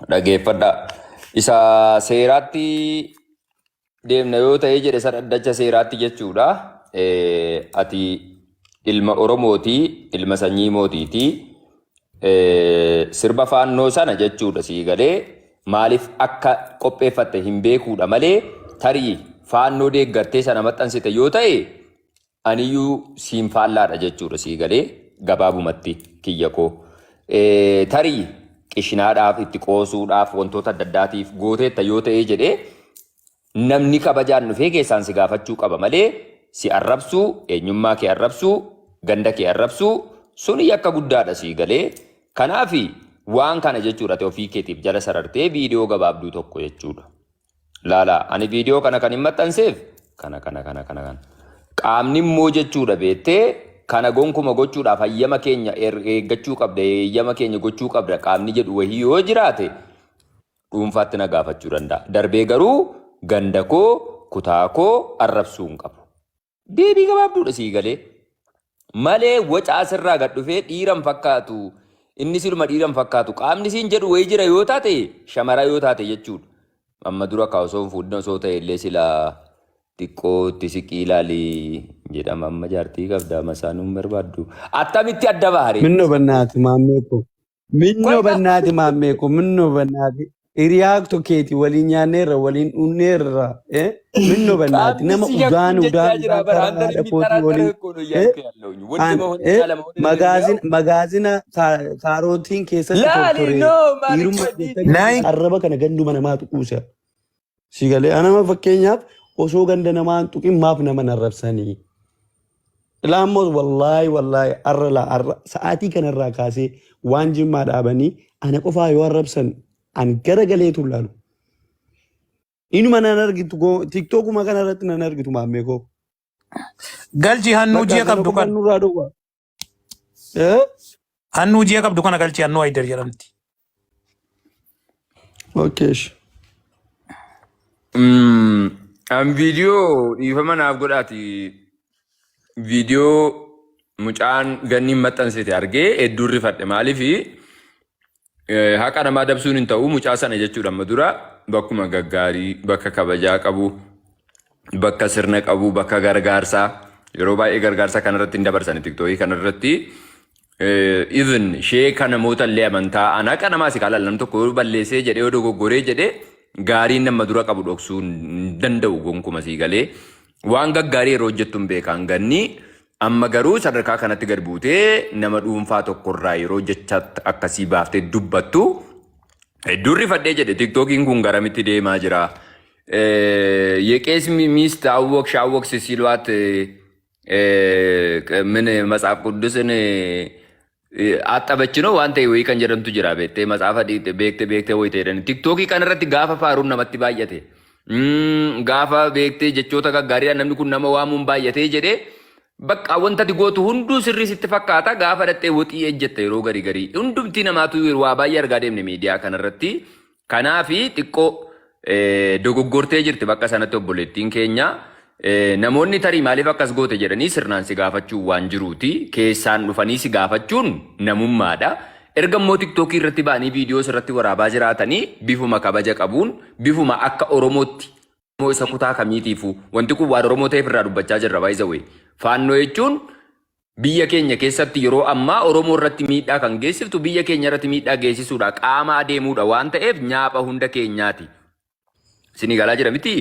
Dhageeffadhaa. Isa seeraatti deemna yoo ta'e jedhe isa dhaddacha seeraatti jechuudha. Ati ilma Oromooti, ilma sanyii mootiiti. Sirba faannoo sana jechuudha sii galee maaliif akka qopheeffatte hin beekuudha malee tarii faannoo deeggartee sana maxxansite yoo ta'e aniyyuu siin faallaadha jechuudha sii galee gabaabumatti kiyya koo. Tarii qishinaadhaaf itti qoosuudhaaf wantoota adda addaatiif gooteetta yoo ta'ee jedhee namni kabajaan dhufee keessaan si gaafachuu qaba malee si arrabsuu, eenyummaa kee arrabsuu, ganda kee arrabsuu suni yakka guddaadha sii galee. Kanaaf waan kana jechuudha ati ofii keetiif jala sarartee viidiyoo gabaabduu tokko jechuudha. Laala ani viidiyoo kana kan hin maxxanseef kana kana kana kana kana. Qaamni immoo jechuudha beektee kana gonkuma gochuudhaaf hayyama keenya eeggachuu qabda, hayyama keenya gochuu qabda qaamni jedhu wahii yoo jiraate dhuunfaatti na gaafachuu danda'a. Darbee garuu ganda koo kutaa koo arrabsuu hin qabu. Deebii gabaabduudha sii galee. Malee waca asirraa gad dhufee dhiira hin fakkaatu. Inni siluma dhiira hin fakkaatu. Qaamni siin jedhu wayii jira yoo taate shamara yoo taate jechuudha. Amma dura kaa osoo hin fuudhin osoo ta'e illee silaa xiqqoo itti siqii ilaali jedhama. Amma jaartii qabda masaanuu hin barbaaddu. Attamitti adda baharee? Minno bannaati maammee koo. Minnoo Qoy bannaati maammee ko minnoo bannaati hiriyaa keeti waliin nyaanneerra waliin dhunneerra minnoo bannaati qaamni nama si udaan yakkuun jechaa udaan jira udaan bara karaa አንተን haadha kootii የሚጠራጠርህ waliin እኮ ነው eh, እያልኩ ያለሁኝ ወንድ an መሆንና eh, ለመሆንህ ነው magaazina magaazina kaarootiin keessatti laali tortoree no maali dhiirummaa badii keessatti Nine arraba kana ganduma namaa tuquusa si galee anama fakkeenyaaf osoo ganda namaa hin tuqin maaf nama narrabsanii. Laammoos wallaahi wallaahi arra laa arra sa'aatii kanarraa kaasee waan jimmaa dhaabanii ana qofaa yoo arrabsan an gara galeetu hin laalu. Inuma nan argitu koo tiktookuma kana irratti nan argitu maammee koo. Galchi hannuu Bakka ji'a kana qabdu qofaan kana. nurraa dhowwa. Eh? Hannuu ji'a qabdu kana galchi hannuu Haydar jedhamti. Okay. An viidiyoo dhiifama naaf godhaati. Viidiyoo mucaan ganniin maxxansite argee hedduun rifadhe. Maaliif haqa namaa dabsuun hin ta'u mucaa sana jechuudha amma dura bakkuma gaggaarii bakka kabajaa qabu bakka sirna qabu bakka gargaarsaa yeroo baay'ee gargaarsa kanarratti hin dabarsan tiktookii kanarratti even sheeka namoota illee amantaa an haqa namaa si kaala nam tokko yoo balleessee jedhee yoo dogoggoree jedhee gaariin nama dura qabu dhoksuu hin danda'u gonkuma sii galee waan gaggaarii yeroo hojjettu hin beekan ganni amma garuu sadarkaa kanatti gad buutee nama dhuunfaa tokkorraa yeroo jecha akkasii baaftee dubbattu hedduun rifadhee jedhe tiktookiin kun garamitti deemaa jira. የቄስ ሚስት አወቅሽ አወቅሽ ሲሏት ምን መጽሐፍ ቅዱስን አጠበች ነው waan ta'e wayii kan jedhamtu jira beektee matsaafa beekte beekte wayii ta'e jedhani tiktookii kanarratti gaafa faaruun namatti baay'ate gaafa beektee jechoota gaggaariidhaan namni kun nama waamuun baay'atee jedhee bakka wanta ati gootu hunduu sirrii sitti fakkaata gaafa dhattee woxii ejjetta yeroo garii garii hundumtii namaatu waa baay'ee argaa deemne miidiyaa kanarratti. Kanaafi xiqqoo dogoggortee jirti bakka sanatti obboleettiin keenya. Namoonni tarii maaliif akkas goote jedhanii sirnaan si gaafachuun waan jiruuti. Keessaan dhufanii si gaafachuun namummaadha. Erga immoo tiktookii irratti ba'anii viidiyoo irratti waraabaa jiraatanii bifuma kabaja qabuun bifuma akka Oromootti Oromoo isa kutaa kamiitiifuu wanti kun waan Oromoo ta'eef irraa dubbachaa jirra by the way. Faannoo jechuun biyya keenya keessatti yeroo ammaa Oromoo irratti miidhaa kan geessiftu biyya keenya irratti miidhaa geessisuudha qaama adeemuudha waan ta'eef nyaapha hunda keenyaati. Isinii galaa jira miti?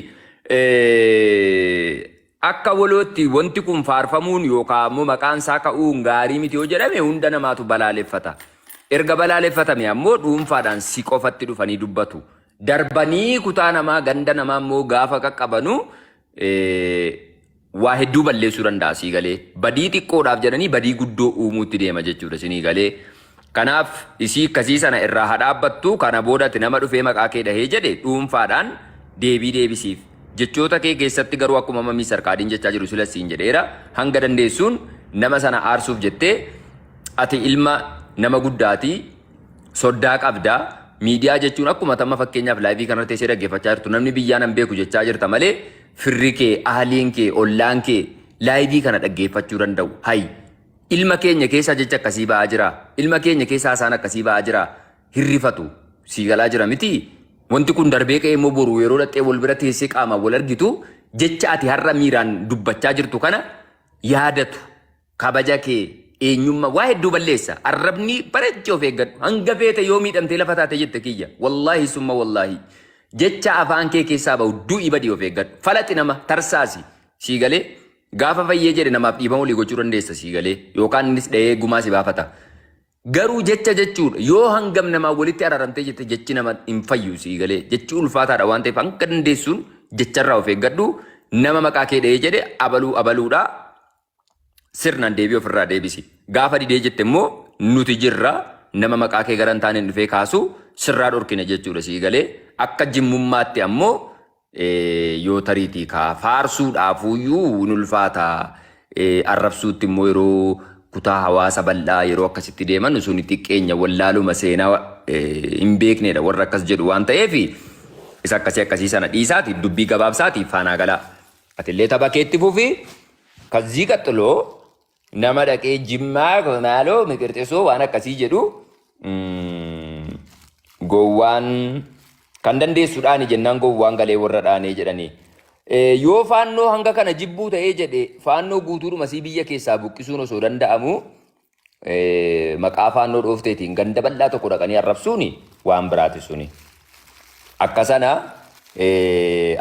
Akka walootti wanti kun faarfamuun yookaan ammoo maqaan isaa ka'uun gaarii miti yoo jedhame hunda namaatu balaaleffata. Erga balaaleffatame ammoo dhuunfaadhaan si qofatti dhufanii dubbatu. Darbanii kutaa namaa ganda namaa immoo gaafa qaqqabanu waa hedduu balleessuu danda'a sii galee. Badii xiqqoodhaaf jedhanii badii guddoo uumuutti deema jechuudha sinii galee. Kanaaf isii akkasii sana irraa haa dhaabbattu kana booda ati nama dhufee maqaa kee dhahee jedhe dhuunfaadhaan deebii deebisiif. Jechoota kee keessatti garuu akkuma amma Mister Kaadiin jechaa jiru sila siin jedheera hanga dandeessuun nama sana aarsuuf jettee ati ilma nama guddaati soddaa qabda. Miidiyaa jechuun akkuma tamma fakkeenyaaf laayivii kanarra teessee dhaggeeffachaa jirtu namni biyyaa nan beeku jechaa jirta malee firri kee, ahliin kee, ollaan kee laayivii kana dhaggeeffachuu danda'u. Hay ilma keenya keessaa jecha akkasii ba'aa jira. Ilma keenya keessaa haasaan akkasii ba'aa jira. Hirrifatu. Sii galaa jira miti? Wanti kun darbee ka'ee immoo boru yeroo dhaqxee wal bira teessee qaamaan wal argitu jecha ati har'a miiraan dubbachaa jirtu kana yaadatu. Kabaja kee, eenyummaa waa hedduu balleessa. Arrabni bareechii of eeggadhu. Hanga feete yoo miidhamtee lafa taate jette kiyya. Wallaahi summa wallaahi. Jecha afaan kee keessaa bahu du'i badii of eeggadhu. Falaxi nama tarsaasi. Sii galee gaafa fayyee jedhe namaaf dhiifama olii gochuu dandeessa sii galee yookaan innis dhahee gumaa si baafata. Garuu jecha jechuudha. Yoo hangam namaa walitti araaramtee jette jechi nama hin fayyu sii galee. Jechi ulfaataadha waan ta'eef hanga dandeessuun jecharraa of eeggadhu. Nama maqaa kee dhahee jedhe abaluu abaluudha. Sirnaan deebii ofirraa deebisi. Gaafa didee jette immoo nuti jirra nama maqaa kee gara hin taaneen dhufee kaasu sirraa dhorkina jechuudha sii galee. Akka jimmummaatti ammoo yoo tariitii kaa faarsuudhaafuyyuu hin ulfaata. Arrabsuutti immoo yeroo kutaa hawaasa bal'aa yeroo akkasitti deeman suni xiqqeenya wallaaluma seenaa hin beeknedha warra akkas jedhu waan ta'eef isa akkasii akkasii sana dhiisaati dubbii gabaabsaati faanaa galaa. Atillee tapha keetti fufi kazzii qaxxiloo nama dhaqee jimmaa maaloo miqirxisoo waan akkasii jedhu gowwaan kan dandeessu dhaani jennaan gowwaan galee warra dhaanee jedhanii. Yoo faannoo hanga kana jibbuu ta'ee jedhe faannoo guutuudhuma sii biyya keessaa buqqisuun osoo danda'amu maqaa faannoo dhoofteetiin ganda bal'aa tokko dhaqanii arrabsuuni waan biraati suni. Akka sana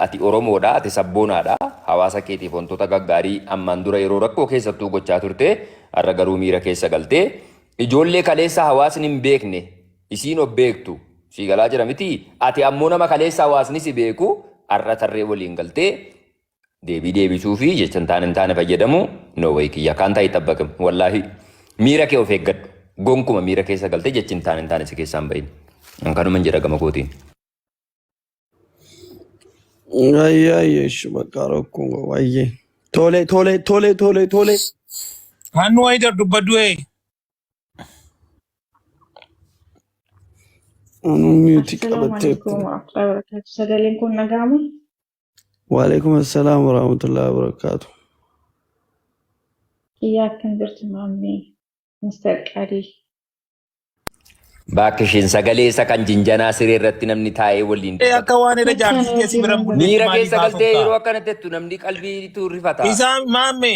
ati Oromoodha, ati sabboonaadha, hawaasa keetiif wantoota gaggaarii ammaan dura yeroo rakkoo keessattuu gochaa turte, har'a garuu miira keessa galtee ijoollee kaleessa hawaasni hin beekne isiin of beektu sii galaa jira miti ati ammoo nama kaleessa hawaasni si beeku har'a tarree waliin galtee deebii deebisuu fi jecha hin taane hin taane fayyadamu no way kiyya kaan taa'ii xabbaqim wallaahi miira kee of eeggadhu gonkuma miira keessa galtee jechi hin taane hin taane si keessaa hin bahin an kanuman jedha gama kootiin. Ayyee ayyee ishi bakka rakkoon qabu ayyee. Tole tole tole tole tole. Hannuu Haydar dubbadhu ee. Anuu miutii Assalaamu qabatteetti. alaikum warahmatullahi wabarakatuh. Sagaleen kun dhaga'ama? Waalaikum assalaam warahmatullahi wabarakatuh. Kiyyaa akkam jirtu maammee? Mr. Qadii. Baakishin sagalee isa kan jinjanaa siree irratti namni taa'ee waliin Ee dubbatu. akka waan edda Akkan jaartii keessi bira hin hojiin bulleetti Miira maaliif keessa galtee haasofta? yeroo akkana tettu namni qalbiitu rifata. Isaan maamme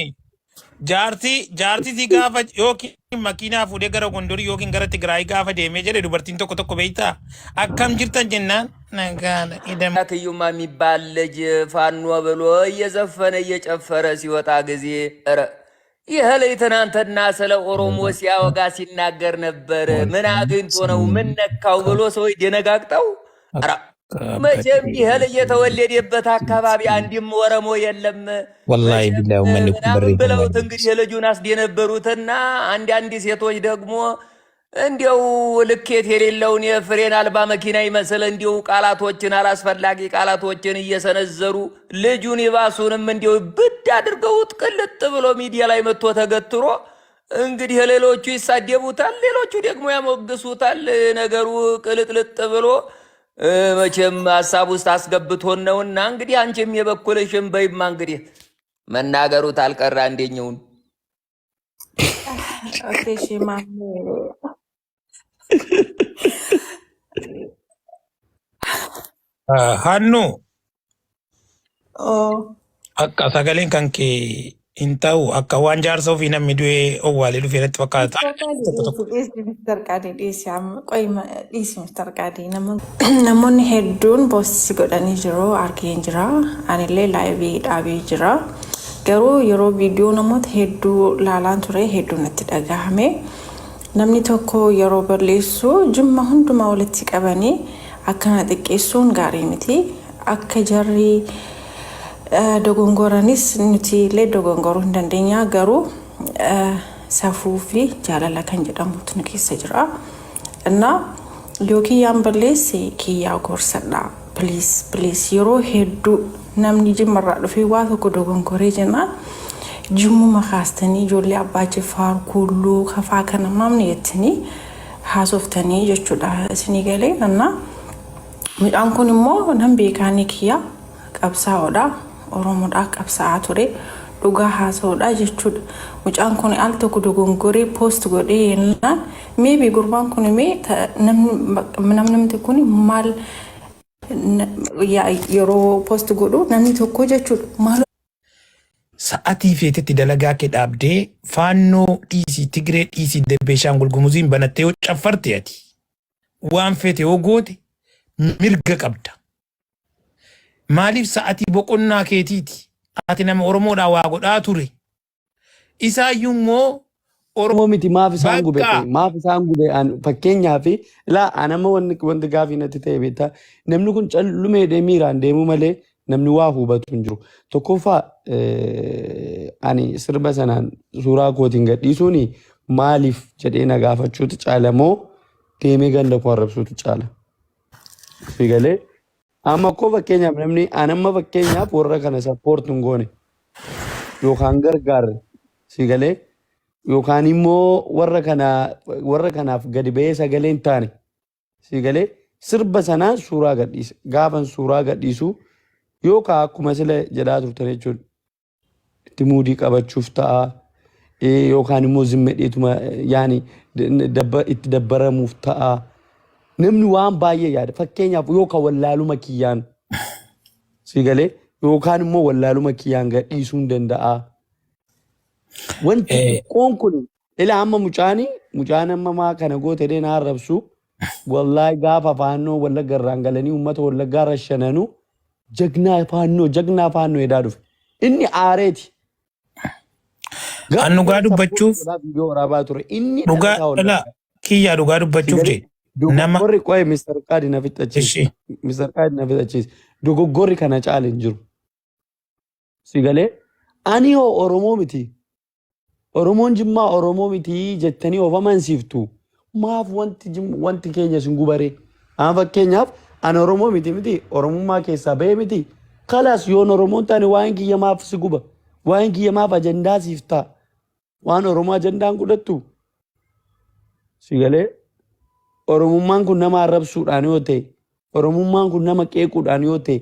jaartii jaartii gaafa yookiin makiinaa fuudhee gara Gondorii yookiin gara Tigraay gaafa deemee jedhe dubartiin tokko tokko beektaa akkam jirtan jennaan nagaadha idam kiyyummaa የሚባል ልጅ ፋኖ ብሎ እየዘፈነ እየጨፈረ ሲወጣ ጊዜ ኧረ ይህ ልጅ ትናንትና ስለ ኦሮሞ ሲያወጋ ሲናገር ነበር። ምን አግኝቶ ነው? ምን ነካው ብሎ ሰዎች ደነጋግጠው፣ ኧረ መቼም ይህ ልጅ የተወለደበት አካባቢ አንድም ኦሮሞ የለም ወላሂ መቼም ቢላሂ uummanni kun ምናምን barreeffama ብለውት እንግዲህ የልጁን አስደነበሩትና አንዳንድ ሴቶች ደግሞ እንዲያው ልኬት የሌለውን የፍሬን አልባ መኪና ይመስል እንዲው ቃላቶችን አላስፈላጊ ቃላቶችን እየሰነዘሩ ልጁን ይባሱንም እንዲው ብድ አድርገውት ቅልጥ ብሎ ሚዲያ ላይ መጥቶ ተገትሮ እንግዲህ ሌሎቹ ይሳደቡታል፣ ሌሎቹ ደግሞ ያሞግሱታል። ነገሩ ቅልጥልጥ ብሎ መቼም ሀሳብ ውስጥ አስገብቶን ነውና እንግዲህ አንቺም የበኩልሽን በይማ እንግዲህ መናገሩ ታልቀረ አንደኛውን Okay, ishee maammee. Hannu Oh, akka sagaleen kan kee hin ta'u akka waan jaarsa ofii namni du'ee owwaalee dhufee natti fakkaata. Mr. Qaadii Tokko tokko. dhiisi dhiisi Mr. Qaadii dhiisi amma qoy dhiisi Mr. Qaadii namoonni hedduun poostii godhanii jiru argeen jira anillee laayivii dhaabee jira garuu yeroo viidiyoo namoota hedduu laalaan ture hedduu natti dhagahame namni tokko yeroo balleessu jimma hundumaa walitti qabanii akkana xiqqeessuun gaarii miti akka jarri dogongoranis nuti illee dogongoruu hin dandeenya garuu safuu fi jaalala kan jedhamutu nu keessa jira. እና yoo kiyyaan balleesse kiyyaa gorsadha. Please please yeroo hedduu namni jimmarraa dhufee waa tokko dogongoree jennaan jimmuma kaastanii ijoollee abbaa jifaar kulluu kafaa kana maamni jettanii haasoftanii jechuudha isinii galee እና Mucaan kun immoo nan beekaanii kiyya qabsaa'oodha. Oromoodha qabsaa'aa ture. Dhugaa haasa'uudha jechuudha. Mucaan kun al tokko dogongoree post godhee yennaan, maybe gurbaan kun mee namni kun maal yeroo post godhu namni tokko jechuudha maal Sa'atii feetetti dalagaa kee dhaabdee, Faannoo dhiisii, Tigree dhiisii, Beeshaangul Gumuziin banattee yoo caffarte, ati waan feete yoo goote mirga qabda. Maaliif? Sa'atii boqonnaa keetiiti. Ati nama Oromoodhaa waa godhaa ture. Isaayyuu immoo Oromoo miti, maaf isaan gube? Bakka. Maaf isaan gube? An fakkeenyaaf ilaa, an amma wanti gaafii natti ta'e beektaa, namni kun callumee deemee miiraan deemuu malee namni waa hubatu hin jiru. Tokkoffaa, ani sirba sanaan suuraa kootiin gadhiisuuni maaliif jedhee na gaafachuutu caala moo deemee ganda koo arrabsuutu caala? Si galee? Amma koo fakkeenyaaf namni an amma fakkeenyaaf warra kana support hin goone yookaan gargaarre, si galee, yookaan immoo warra kanaaf gadi ba'ee sagalee hin taane, si galee, sirba sanaan suuraa gadhiise. Gaafan suuraa gadhiisu yookaan akkuma sila jedhaa turtan jechuudha, itti muudii qabachuuf ta'a, yookaan immoo zimmedheetuma yaani itti dabbaramuuf ta'a. Namni waan baay'ee yaada. Fakkeenyaaf yookaan wallaaluma kiyyaan, si galee, yookaan immoo wallaaluma kiyyaan gadhiisuu hin danda'a. Wanti xiqqoon kun ila amma mucaan amma maa kana goote jedhee na arrabsu, wallaahi gaafa Faannoo Wallagga irraan galanii uummata Wallaggaa rashananu "Jagnaa Faannoo, jagnaa Faannoo" edaa dhufe. Inni aareeti. An dhugaa dubbachuuf Viidiyoo waraabaa ture. Inni dhugaa dhalataa dhala Wallaggaa. kiyyaa dhugaa dubbachuuf Sigalee jee nama dogoggorri qo'e Mr. Qaadi na fixachiise. Ishi. Mr. Qaadi na fixachiise. Dogoggorri kana caale hin jiru. Sigalee ani hoo Oromoo miti. Oromoon Jimmaa Oromoo miti jettanii of amansiiftu. Maaf wanti keenya isin gubaree? Amma fakkeenyaaf ani Oromoo miti miti, Oromummaa keessaa bahee miti. Kalaas, yoon Oromoon taane waa'een kiyya maaf si guba? Waa'een kiyya maaf ajandaa siif ta'a? Waan Oromoo ajandaan godhattu? Si galee, Oromummaan kun nama arrabsuudhaan yoo ta'e, Oromummaan kun nama qeequudhaan yoo ta'e,